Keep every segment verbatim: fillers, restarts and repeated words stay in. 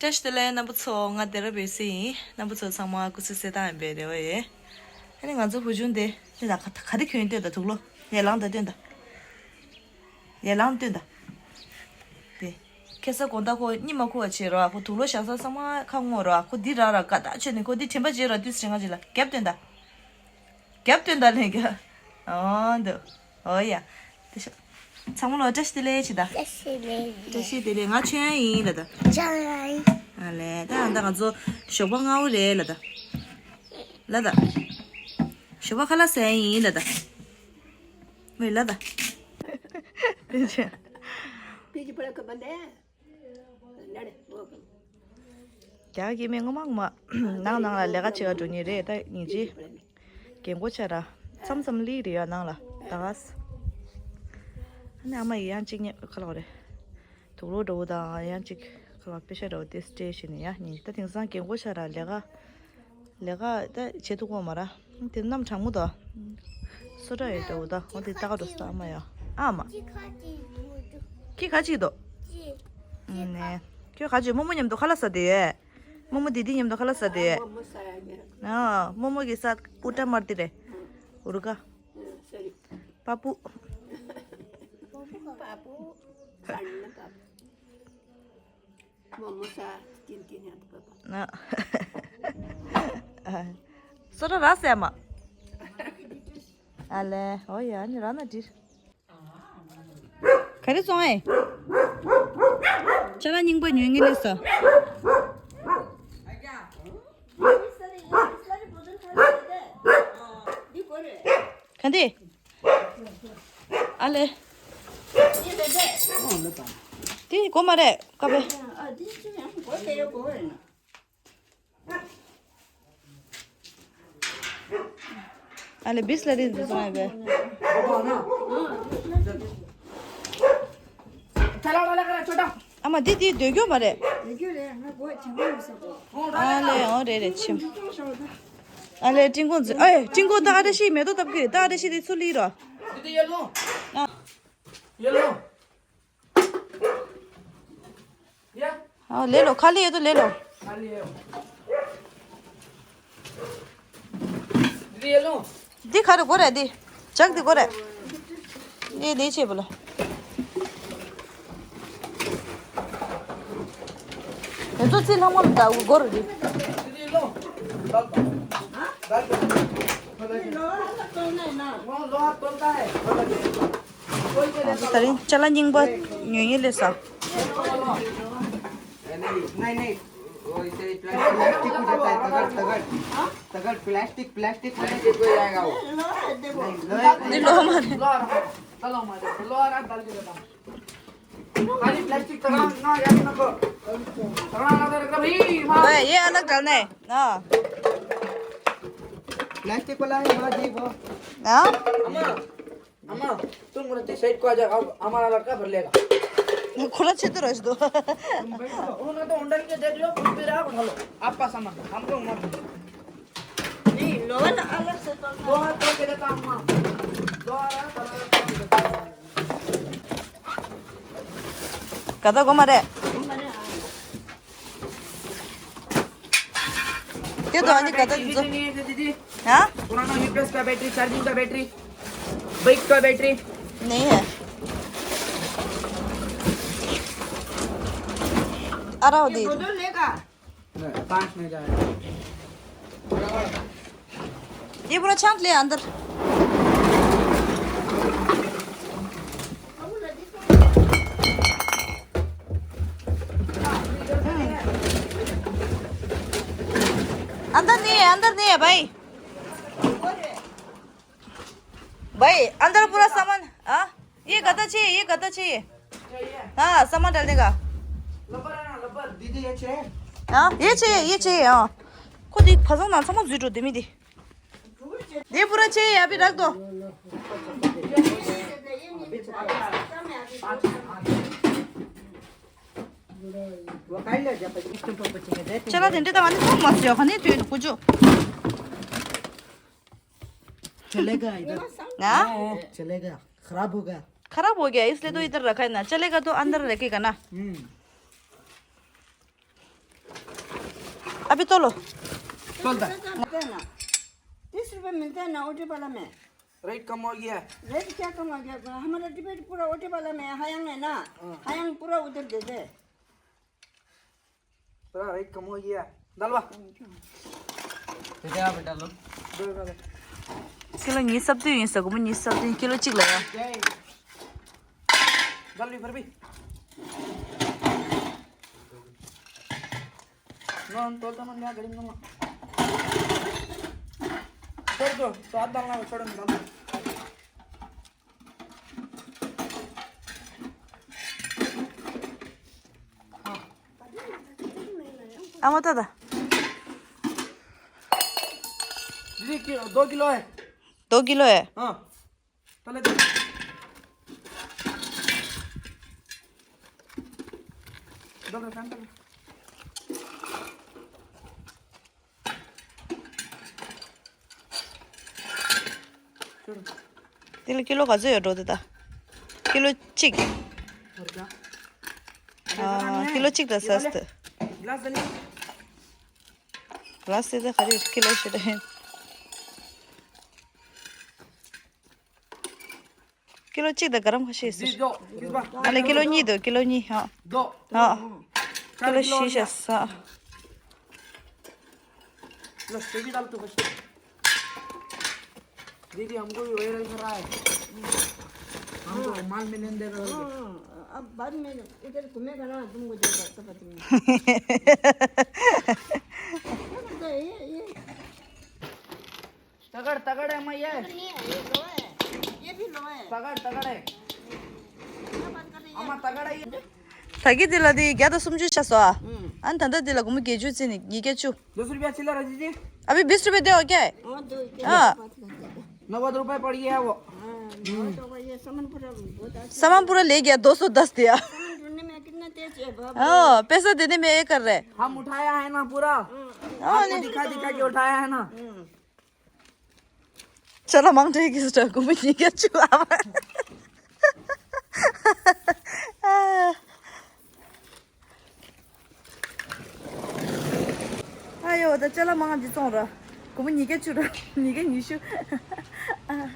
བཀྲ་ཤིས་བདེ་ལེགས་རྣམ་པ་ཚོ། ང་སྡེ་ར་བེ་སི་ཡིན། རྣམ་པ་ཚོ་ཚང་མ་སྐུ་གཟུགས་གསལ་ཐང་ཡིན་པའི་རེ་བ་ཡོད། ཨ་ནི་ང་ཚོ་བུ་ཆུང་དེ་ནི་ད་ག་ག་དེ་གྱོན་སྟོན་ད། དུག་ལོག་ཡར་ལངས་ད་སྟོན་ད། ཡར་ལངས་སྟོན་ད། དེ་ཁ་སང་དགོང་དག་ཁོ་གཉིད་མ་ཁུག་པ་བྱས་རོགས། ཁོ་དུག་ལོག་བཞག་ས་ཚང་མ་ཁ་སྔོག་རོགས། ཁོ་འདི་རག་ར་དགའ་ཐག་ཆོད་ནས་ཁོ་འདི་དྲན་པ་བརྗེད་རོགས། དུས་ཚོད་རིང་ང་ཅིག་ལ་རྒྱབ་སྟོན་ད། རྒྱབ་སྟོན་ད་ལན་རྒྱབ། ཨོ་འདུག་ཨོ་ཡ། དེ་ཤོག་ཚང་མ་ལོ་བཀྲ་ཤིས་བདེ་ལེགས་བྱེད་ད། བཀྲ་ཤིས་བདེ་ལེགས། བཀྲ་ཤིས་བདེ་ལེགས། ང་ཆོས་དབྱངས་ཡིན་ལབ་ད། ཆོས་དབྱངས་ཡིན། ཨ་ལས། ད་ད་ང་ཚོ་ཞོགས་པ་སྔ་པོ་རེད་ལབ་ད། ལབ་ད། ཞོགས་པ་ཁ་ལག་ཟ་ཡིན་ལབ་ད། ཝེ་ལབ་ད། དེ་ཆོས། རྒྱ་སྐྱེད་མེད་ངོ་མ་ངོ་མ། ནང་ནང་ལ་ལས་ཀ་བྱེད་ག་འགྲོ་ཉེ་རེད། ད་ཉིན་གཅིག་རྒན་གོག་ཆ་ར་མཚམས་མཚམས་ལི་རེད་ཡ་ནང་ལ་ད་ག་ས། ཨ་ནི་ཨ་མ་ཡི་ཡང་གཅིག་ཉེ་ཁ་ལག་རེད། དུག་ལོག་འདྲ་བོ་དང་ཡང་གཅིག་ཁ་ལག་པེ་ཤ་འདྲ་བོ་དེ་སྤྲད་བྱས་ནས་ཡ་ཉིན་ད་དེང་སང་རྒན་གོག་ཆ་ར་ལས་ཀ་ལས་ཀ་ད་བྱེད་ཐུབ་ཀྱི་མ་ར། དེ་གནམ་གྲང་མོ་ད། སོ་ཏྲ་ཡོད་འདྲ་བོ་ད། འོ་དེ་ལྟ་ག་འགྲོ་ས་ཨ་མ་ཡ། ཨ་མ། ཁྱི་ཁ་ཅིག་འདུག་ཁྱི་ཁ་ཅིག་འདུག་ཁྱི་ཁ་ནས་ཁྱོད་ཁ་ཅིག་རྨོ་མོ་མཉམ་དུ་ཁ་ལག་ཟ་དེ་ཡོད། རྨོ་མོ་དེ་དེ་མཉམ་དུ་ཁ་ལག་ཟ་དེ་ཡོད། རྨོ་མོ་ཟ་ཡ་ཉེ། ཨ་རྨོ་མོ་གི་ས་ཨུ་ཏྲ་མར་དེ་རེད། ཨུ་རུ་ཀ། ཨ་སོ་རི། པ་པུ། པ་པུ། ས་ནི་པ་པུ། རྨོ་མོ་ས་ཀིན་ཀིན་ཡང་པ་པུ། ཨ། སོ་ཏྲ་ར་ཟེར་མ། ཨ་ལས། ཨོ་ཡ་ནི་ར་ན་འདྲི། ག་རེ་བཙོང་ཨེ། ཅ་ལག་རྙིང་པ་ཉོས་ངེས་ལས་སོ། ག་འདི། ཨ་ལེ། འདི་གོ་མ་རེད་ཀ་པེ། ཨ་ལེ་བིས་ལ་རི་འདི་སོང་ཡ་བས། ཨ་མ་འདི་འདི་སྡོད་རྒྱུ་མ་རེད། ཨ་ལེ་འོ་རེད་རེད་ཆིམ། ཨ་ལེ་སྤྲིན་ཀོང་འཛིན་ཨེ་སྤྲིན་ཀོང་ད་ཨ་རེ་ཤི་མེ་ཏོག་བཏབ་ཀི་རེད། ད་ཨ་རེ་ཤི་དེ་ཚུར་ལི་རོ། ཨ། ཡ། ཨ་ལེ་ལོ་ཁ་ལི་ཡོད་དོ་ལེ་ལོ། འདི་ག་རེ་གོ་རེད་འདི། ཇག་འདི་གོ་རེད། ཨེ་འདི་ཆེ་བོ་ལ། དེ་ཚོ་ཚིག་ལྷག་མ་ལ་ད་གོ་རེད་འདི། ང་ཚོ་ད་རིང་ཅ་ལག་རྙིང་པ་ཉོ་ཡས་སླེབས་སོང་། नहीं, नहीं, वो इसे प्लास्टिक, प्लास्टिक हो जाता है, तगड़, तगड़, तगड़, प्लास्टिक, प्लास्टिक, प्लास्टिक हो जाएगा वो। नहीं, लोहा। འདི་ལོ་མ་རེད། खाली प्लास्टिक तगड़ा ना, याद नको। तगड़ा ना, तगड़ा, भाई, मार। ओए, ये अलग डालना है। हाँ। प्लास्टिक वाला है, हाँ जी, वो। हाँ? अम्मा, अम्मा, तुम बोलते साइड को आ जाओ, अब हमारा लड़का भर लेगा। खुला क्षेत्र है तो। तुम बैठ जाओ। उन्होंने तो होंडा लेके दे दियो, खुद भी रहा, उठा लो। आपका सामान, हमको मत दो। नहीं, लोहा ना अलग से तो। लोहा तो के देता हूँ, माँ। लोहा रहा, तो मैं तो के देता हूँ। कता को मारे? ये तो आने कता दीदी। नहीं है, दीदी। हाँ? पुराना यूपीएस का बैटरी, चार्जिंग का बैटरी, बाइक का बैटरी। नहीं है। आ रहा हो ये दीदी। दो दो लेगा। नहीं, पाँच में जाएगा। ये पूरा छांट लिया अंदर। अंदर नहीं है, अंदर नहीं है भाई। भाई, अंदर पूरा सामान, हाँ? ये गद्दा चाहिए, ये गद्दा चाहिए। हाँ, सामान डालने का। दीदी, ये चाहिए? हाँ, ये चाहिए, ये चाहिए, हाँ। खुद ही फंसा ना, समझ जुटो, धीमी धी। ये पूरा चाहिए, अभी रख दो। चला देंदे तमाने तो मत जाओ खाने तो कुछ। चलेगा इधर। हाँ? चलेगा, खराब होगा। खराब हो गया, इसलिए तो इधर रखा है ना। चलेगा तो अंदर रखेगा ना। हम्म। अभी तोलो। चल दा। तीस रुपए मिलता है ना, ओटे वाला में। रेट कम हो गया। रेट क्या कम हो गया? हमारा डिबेट पूरा ओटे वाला में है, हयांग है ना? हाँ। हयांग पूरा उधर दे दे। थोड़ा रेट कम हो गया। डालवा। बेटा, बेटा लो। दो, दो, दो। किलो ཉི་ཤུ་རྩ་བདུན་ཡིན་ཟེར། སྒོར་མོ་ཉི་ཤུ་རྩ་བདུན། ཀི་ལོ་གཅིག་ལ་ཡ། ཡེ། ལ་ལུས་བར་པི། ནོན་ཏོལ་ཏ་མན་ཡ་ག་རིམ་ནོན། ཏོལ་ཏོ་སོ་ཨ་དང་ལ་ཆོ་ར་མི་དང་། ཨ་མ་ཏ་ད། दीदी, कि-, दो किलो है। दो किलो है। हाँ। तले दे। दो, दो, फैन तले। चलो। དེ་ལ་ཀི་ལོ་ག་ཚོད་ཡོད་འགྲོ་དེ་ད། ཀི་ལོ་གཅིག और क्या? ཨ། ཀི་ལོ་གཅིག་དང་ས་སྟེ། ग्लास जल्दी। ग्लास དེ་ད་ག་རེ་ཀི་ལོ་ཞེ་དྲག་ཡིན། ཀི་ལོ་གཅིག་དང་ག་རམ་ཁ་ཤས་ཟེར། दो। किस बार? ཨ་ལེ་ཀི་ལོ་གཉིས་འདུག་ཀི་ལོ་གཉིས། ཨ། दो। ཨ། ཀི་ལོ་བཞི་བཞག་ས། लो, ये भी डाल तू फर्स्ट। दीदी, हमको भी वायरल कर रहा है। हमको माल में लेन देन कर। हाँ, अब बाद में इधर घूमेगा ना, तुमको देगा, सब आदमी। ये, ये। तगड़, तगड़ है, मैं ये। नहीं है, ये लो है। ये भी लो है। तगड़, तगड़ है। क्या बात कर रही है? अम्मा, तगड़ है ये। ད་གི་འདི་ལ་དེ་བརྒྱ་དང་སུམ་ཅུ་ཆགས་སོང་ཨ། ཨང་། ཨ་ནི་ད་ལྟ་འདི་ལ་སྒོར་མོ་བརྒྱད་ཅུ་བརྩིས་ནས་ཉིས་བརྒྱ་བཅུ། दस रुपया चिल्लर है दीदी। अभी बीस रुपए दो क्या? हाँ, दो क्या? हाँ। नब्बे रुपए पड़ गया वो। हाँ, नब्बे रुपए, ये सामान पूरा बहुत अच्छा। सामान पूरा ले गया, दो सौ दस दिया। सामान ढूंढने में कितना तेज है, बाप रे। हाँ, पैसा देने में ये कर रहे। हम उठाया है ना पूरा। हाँ। आपको दिखा दिखा के उठाया है ना। हाँ। ཅ་ལག་མང་དྲགས་ཀྱི་སྒོར་མོ་ཉིས་བརྒྱ་བཅུ་ཨ་མ། ཨ་ཡོ། ད་ཅ་ལག་མང་འདི་བཙོང་ར། སྒོར་མོ་ཉིས་བརྒྱ་བཅུ་ར། ཉིས་བརྒྱ་ཉི་ཤུ། ཨ།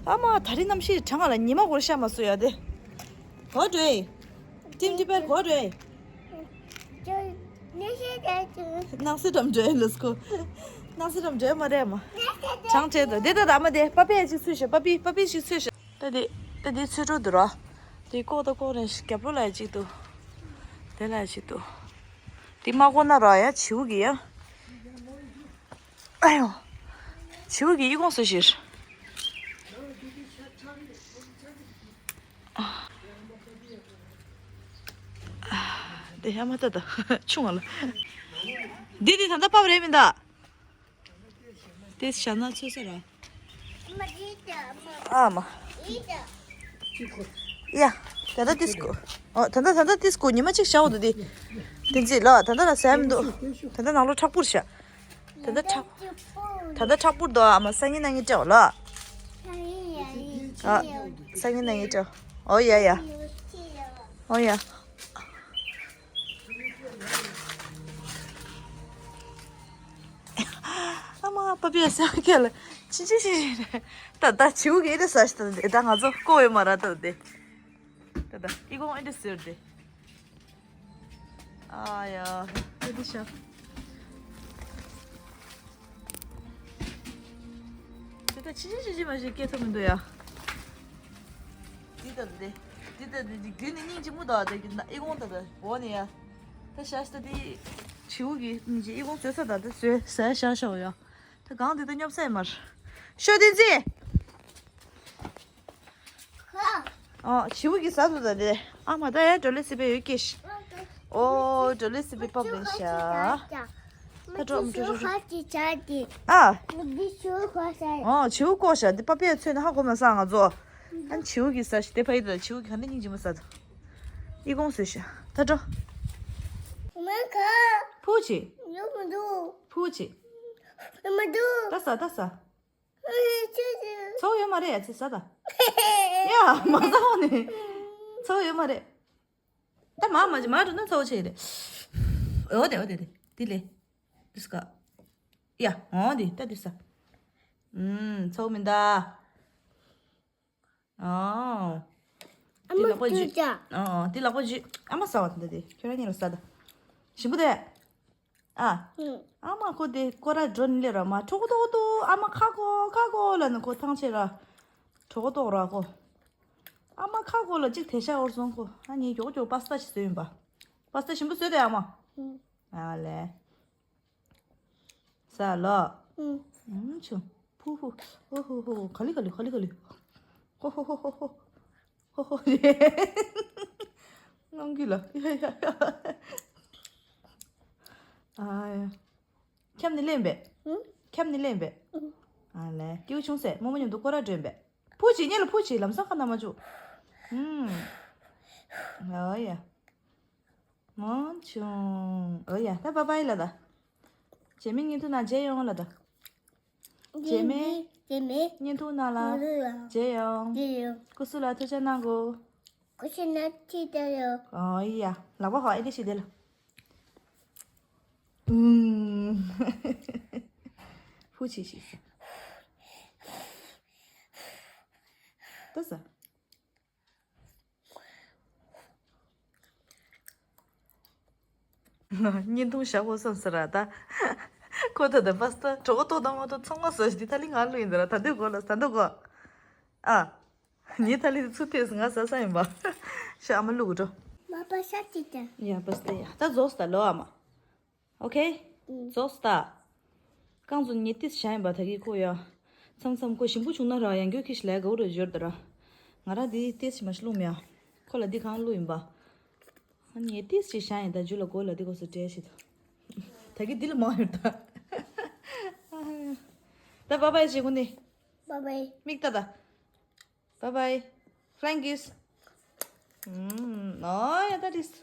ཨ་མ། ད་རིང་གནམ་གཤིས་གྲང་ང་ལ་ཉི་མ་གོར་ཤ་མ་སོ་ཡ་དེ། གོ་འགྲོ་ཨེ། ཏིམ་ཏི་པར་གོ་འགྲོ་ཨེ། སྣང་སྲིད་འགྲམ་འགྲོ་ཨེ་ལོས་ཀོ། སྣང་སྲིད་འགྲམ་འགྲོ་ཨེ་མ་རེད་མ། གྲང་བྲེལ་དུ་དེ་ད་ད་མ་དེ་པ་པའི་ཅིག་ཚུད་ཤ། པ་པི་པ་པི་ཞིག་ཚུད་ཤ། ད་དེ་ད་དེ་ཚུད་འགྲོ་འདུག་ར། དེ་ལྐོག་ད་ལྐོག་ནས་རྒྱབ་ལོགས་ལ་ཅིག་འདུག་དེ་ལ་ཅིག་འདུག་དེ་མ་གོ་ན་ར་ཡ་བྱིའུ་གི་ཡ། ཨ་ཡོ། བྱིའུ་གི་ཨི་ཁུང་སུ་ཤིར། དེ་ཧ་མ་ཏ་ད་ཆུང་བ་ལ། འདི་འདི་ད་ལྟ་པབ་རེད་མིན་ད། དེ་བཞག་ན་ཚོད་ས་ར། ཨ་མ། ཡ། ད་ལྟ་ཏིས་ཀོ། ཨོ། ད་ལྟ་ད་ལྟ་ཏིས་ཀོ་ཉི་མ་གཅིག་བཞག་འོ་འདུག་དེ། དེ་ཚིག་ལ་ད་ལྟ་ལ་ཟ་ཡ་མི་འདུག་ད་ལྟ་ནང་ལོགས་མཁྲེགས་པོ་རེད་ཤག་ད་ལྟ་མཁྲེགས། ད་ལྟ་མཁྲེགས་པོ་འདུག་ཨ་མ། སང་ཉིན་གནངས་ཉིན་སྤྲད་འོ་ལ། ཨ། སང་ཉིན་གནངས་ཉིན་སྤྲད་འོ། ཡ་ཡ། ཨོ་ཡ། ཨ་མ། པ་པི་ཡ་ཟ་ཁེ་ལ་ཅི་ཅི་ཞིག་རེད། ད་ད་བྱིའུ་གི་ཨེ་འདྲ་ཟ་ཞིག་ད་དེ་ད་ང་ཚོ་ཀོ་ཡོད་མ་ར་ད་དེ། ད་ད་ཨི་ཁུང་ཨེ་འདྲ་ཟེར་དེ། ཨ་ཡ། ཨེ་འདྲ་ཤ། དེ་ད་ཅི་ཅི་ཅི་ཅི་མ་ཞིག་སྐྱེ་ཐུབ་མི་འདུག་ཡ། འདི་ལྟ་བུ་དེ། འདི་ལྟ་བུ་དེ་རྒྱུན་ནས་སྙིང་རྗེ་མོ་དང་དེ་རྒྱུན་ན་ཨི་ཁུང་ད་ད་འོ་ནས་ཡ། ད་ཤ་ཤ་ད་དེ། བྱིའུ་གི་སྙིང་རྗེ་ཨི་ཁུང་བཟོས་ས་ད་ད་བཟོས་ཟ་ཤ་ཤ་འོ་ཡ། ད་གང་དེ་ད་སྙོབ་ས་ཡ་མར། ཤོ་དེ་ཚེ། ཨོ། བྱིའུ་གི་ཟ་ད་ད་དེ། ཨ་མ་ད་ཡ་འགྲོ་ལེ་སི་པེ་ཡོད་ཀྱེ་ཤ། ཨོ། འགྲོ་ལེ་སི་པེ་པབ་ལེན་ཤ། ད་འགྲོ་འགྲོ་འགྲོ་འགྲོ། ཨ། ཨོ། བྱིའུ་ཀོ་ཤ་འདི་པ་པའི་ཚོད་ན་ཧ་གོ་མ་སོང་ང་ཚོ། ཨ་ནི་བྱིའུ་གི་ཟ་ཤ་དེ་ཕ་ཡི་ད་བྱིའུ་གི་ག་འདྲ་སྙིང་རྗེ་མོ་ཟ་ད། ཨི་ཁུང་བཟོས་ཤ། ད་འགྲོ། མ་ཁ། ཕུ་ཆེ། ཡོང་མི་འདུག་ཕུ་ཆེ། མི་འདུག་ད་ཟ་ད་ཟ། ཨེ་ཆུ་ཆུ། ཚོགས་ཡོད་མ་རེད་ཡ་ཚེ་ཟ་ད། ཡ་མ་ཟ་འོ་ནི། ཚོགས་ཡོད་མ་རེད། ད་མ་མ་མ་འགྲོ་ན་ཚོགས་ཆེ་རེད། ཨོ་དེ་ཨོ་དེ་དེ་དེ་ལེ། དིས་ཀ། ཡ། ཨོ་དེ་ད་དིས་ས། ཨུམ། ཚོགས་མི་འདའ། ཨོ། ཨ་དེ་མ་ལག་པ་ཅུ་ཅུ། ཅག་ཨོ་ཨོ། དེ་ལག་པ་ཅུ། ཨ་མ་ཟ་བ་དེ་འདྲ་དེ་ཁྱོད་རང་གཉིས་ལ་ཟ་ད། ཞིམ་པོ་དེ། ཨ། ཨུམ། ཨ་མ་ཁོ་དེ་སྐོར་ར་འགྲོ་ནི་ལེ་ར་མ་གྲོགས་ཏོག་ཏོ། ཨ་མ་ཁ་གོ་ཁ་གོ་ལ་ནི་ཁོ་ཐང་ཆད་ར། གྲོགས་ཏོག་ར་ཁོ། ཨ་མ་ཁ་གོ་ལ་གཅིག་དེ་ཤ་འོར་སོང་ཁོ། ཨ་ནི་མགྱོགས་མགྱོགས་པ་སྟ་ཞིག་བཟོས་ཡིན་པ། པ་སྟ་ཞིམ་པོ་བཟོས་དེ་ཨ་མ། ཨུམ། ཨ་ལེ། ས་ལོ། ཨུམ། ཨུམ་ཆུ། ཕུ་ཧུ། ཧོ་ཧོ་ཧོ། ག་ལི་ག་ལི་ག་ལི་ག་ལི། ཧོ་ཧོ་ཧོ་ཧོ་ཧོ། ཧོ་ཧོ། ངང་གི་ལ། ཡ་ཡ་ཡ། ཨ་ཡ། ཁྱམས་ནི་ལེན་པས། ཨུམ། ཁྱམས་ནི་ལེན་པས། ཨུམ། ཨ་ལེ། སྐྱིའུ་ཆུང་སེ་རྨོ་མོ་མཉམ་དུ་སྐོར་ར་འགྲོ་ཡིན་པས། ཕུ་ཅི་ཉེ་ལ་ཕུ་ཅི་ལམ་སང་ཁ་ན་མ་བཅུག་ཨུམ། ཨོ་ཡ། མོ་ཆུང་། ཨོ་ཡ། ད་བྷའི་བྷའི་ལ་ད། རྗེས་མའི་བརྙན་ཐུང་ནང་མཇལ་ཡོང་ལ་ད། རྗེས་མའི་རྗེས་མའི་བརྙན་ཐུང་ནང་ལ་ང་ཚོ་ལ་མཇལ་ཡོང་། མཇལ་ཡོང་། སྐུ་གཟུགས་ལ་ཐུགས་ཅག་གནང་གོ། ཁུ་ཤི་ན་ཅི་ད་ཡོ། ཨོ་ཡ། ལག་པ་ཧོ་ཨེ་ལི་ཤི་དེ་ལ། ཨུམ། ཧུ་ཆི་ཤི། ད་ས། བརྙན་ཐུང་བཞག་དགོས་བསམ་ཟེར་ར་ད། ཁོ་ད་ད་པ་སྟ་གྲོགས་ཏོག་དང་མ་གཏོགས་ཚང་མ་ཟ་ཞིག་དེ་ཐ་ལི་ང་ལུ་ཡིན་ད་ར། ད་འདོད་གོ་ལ་ད་འདོད་གོ། ཨ། ངའི་ཐ་ལི་དེ་ཚུར་ཐེབས་ང་ཟ་ས་ཡིན་པ། ཤ་ཨ་མ་ལུ་གུ་འགྲོ། མ་པ་ཤ་ཅི་ད། ཡ་པ་སྟ་ཡ་ད་རྫོགས་ད་ལོ་ཨ་མ། ཨོ་ཁེ། ཨུམ། རྫོགས་ད། རྐང་བཙུགས་ནས་ཏིས་བཞག་ཡིན་པ་ད་གི་ཁོ་ཡ། མཚམས་མཚམས་ཁོ་ཞིམ་པོ་བྱུང་ན་ར་ཡང་རྒྱུ་ཁྱི་ཞིག་ལས་དགའ་བོ་རུ་འབྱོར་ད་ར། ང་ར་འདི་ཏིས་ཞིག་མ་ཞིག་བླུགས་མེད་ཨ། ཁོ་ལ་འདི་གང་བླུགས་ཡིན་པ། ཨ་ནི་ཏིས་ཞིག་བཞག་ཡིན་ད་རྒྱུ་ལ་སྒོ་ལ་འདི་གོ་སོ་བྲེལ་ཞིག་ད། ད་གི་འདི་ལ་མང་ཡོད་ད། ད་བྷའི་བྷའི་བྱེད་དགོས་ནི། བྷའི་བྷའི། མིག་ལྟ་ད། བྷའི་བྷའི། ཕྲེང་ཀིས། ཨུམ། ཨོ་ཡ་ད་རིས།